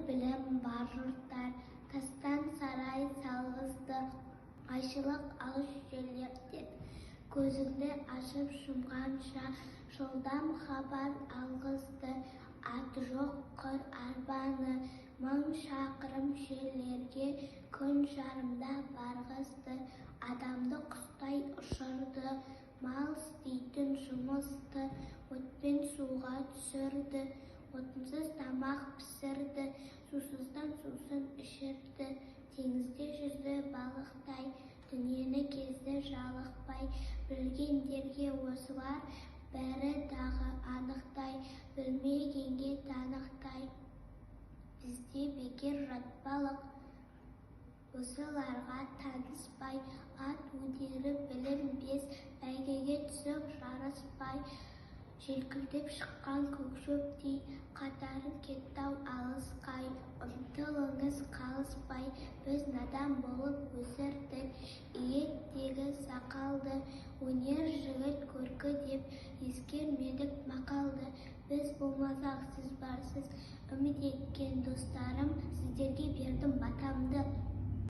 Өнер, білім бар жұрттар тастан сарай салғызды айшылық алыс жерлерден. Көзіңді ашып жұмғанша жылдам хабар алғызды. Аты жоқ құр арбаны 1000 шақырым жерлерге күн жарымда барғызды. Адамды құстай ұшырды, мал істейтін жұмысты отпен суға түсірді, отынсыз тамақ пісірді, сусыздан сусын ішірді. Теңізде жүзді балықтай, дүниені кезді жалықпай. Білгендерге осылар бәрі дағы анықтай, білмегенге танықтай. Бізде бекер жатпалық осыларға таныспай. Ат өтері білінбес бәйгеге түсіп жарыспай, желкілдеп шыққан көк шөптей қатарың кетті-ау алысқай. Ұмтылыңыз қалыспай. Біз надан болып өсірдік иектегі сақалды, өнер жігіт көркі деп ескермедік мақалды. Біз болмасақ, сіз барсыз. Үміт еткен достарым, сіздерге бердім батамды.